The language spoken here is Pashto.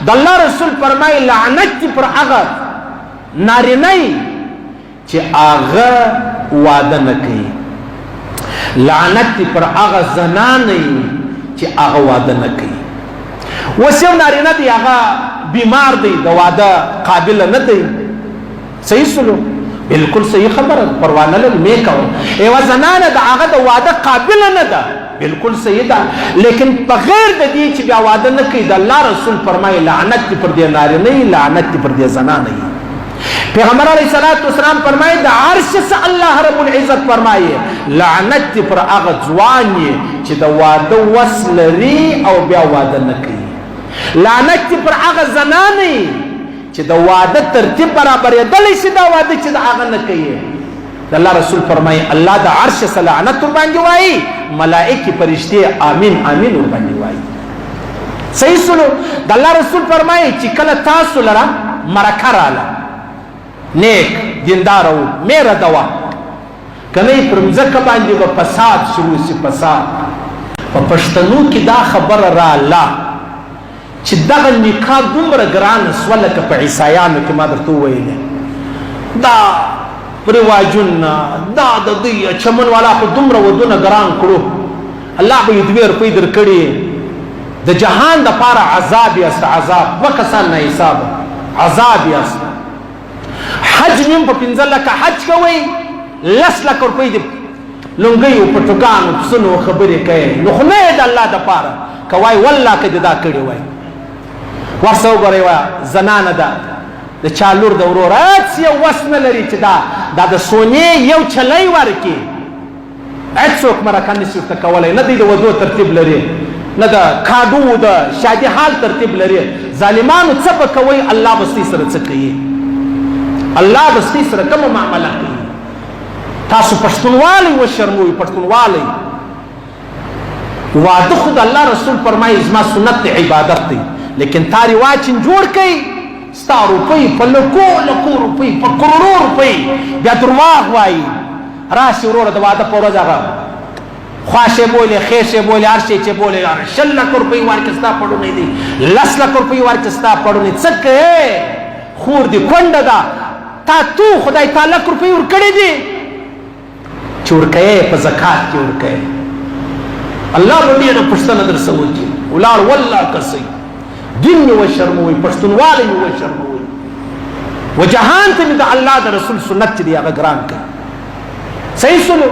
د الله رسول فرمایي لعنت دې پر هغه نارینه چې هغه واده نه کوي، لعنت دې پر هغه زنانه چې هغه واده نه کوي. اوس یو نارینه دی، هغه بیمار دی، د واده قابل نه دی، صحیح سلو، بالکل صحیح خبره، پروا نه لري، مې کوه. یوه زنانه د هغه د واده قابله نه ده، بالکل صحیح ده، لیکن بغیر د دې چې بیا واده نه کوي، د الله رسول فرمایي لعنت دې پر دې نارینه وي، لعنت دې پر دې زنانه وي. پیغمبر علیه الصلاة والسلام فرمایي د عرش څخه الله رب العزت فرمایي لعنت دې پر هغه ځوان یې چې د واده وس لري او بیا واده نه کوي، لعنت دې پر هغه زنانه یې چې د واده ترتیب برابرېدلی شي، دا واده چې د هغه نه کوي. د الله رسول فرمایي الله د عرش څخه لعنت ورباندې وایي، ملائکې فرشتې آمین آمین ورباندې وایي. صحیح سلو. د الله رسول فرمایي چې کله تاسو لره مرکه راله، نیک دیندار و میره دوا که نه پر مځکه باندې به فساد شروع سي. فساد په پښتنو کې دا خبره راله چې دغه نکاح دومره ګرانه سوه لکه په عیسایانو کې ما درته وویلې، دا رواجونه دا د دوی چمن والا خو دومره ودونه ګران کړو، الله به یې دوې روپۍ درکړي، د جهان دپاره عذاب یاست، عذاب، دوه کسان نه حساب عذاب یاست. حج نیم په 15 لکه حج کوئ، 10 لکه روپۍ دې لونګیو پټوګانو پسونو خبرې کوي، نو خو نه یې د الله دپاره که وای والله که دې دا کړي وای. ورسه وګورئ، وایه زنانه ده، د چا لور د ورور هېڅ یو وس نه لري چې دا د سونې یو چلی ورکړي، هېڅوک مرکه نشي ورته کولی، نه دی د ودو ترتیب لري، نه د کاډو د شادي حال ترتیب لري. ظالمانو څه به کوئ، الله به ستاسو سره څه کوي، الله به ستاسو سره کومه معامله کوي. تاسو پښتونوالی وشرموئ، پښتونوالی واده خو د الله رسول فرمایي زما سنت دی، عبادت دی، لیکن تا رواج چې جوړ کړئ، ستا روپۍ په لکو لکو روپۍ، په کروړو روپۍ، بیا درواغ وایي. راشي وروره د واده په ورځ هغه خواښې بولې، خېښې بولې، هر شی چې بولې، 20 لکه روپۍ ورکړې ستا پړونی دی، 10 لکه روپۍ ورکړې ستا پړونی، څه کوې؟ خور دې کونډه ده، تا تو خدای تا لک روپۍ ورکړې دي چې ورکوې، په زکات کې ورکوې. الله به ډېره پوښتنه درڅخه وکړي. ولاړ والله که صحیح دین مې وشرموئ، پښتونوالی مې وشرموئ، و جهان ته مې د الله د رسول سنت چې دی هغه ګران کړ. صحیح سلو.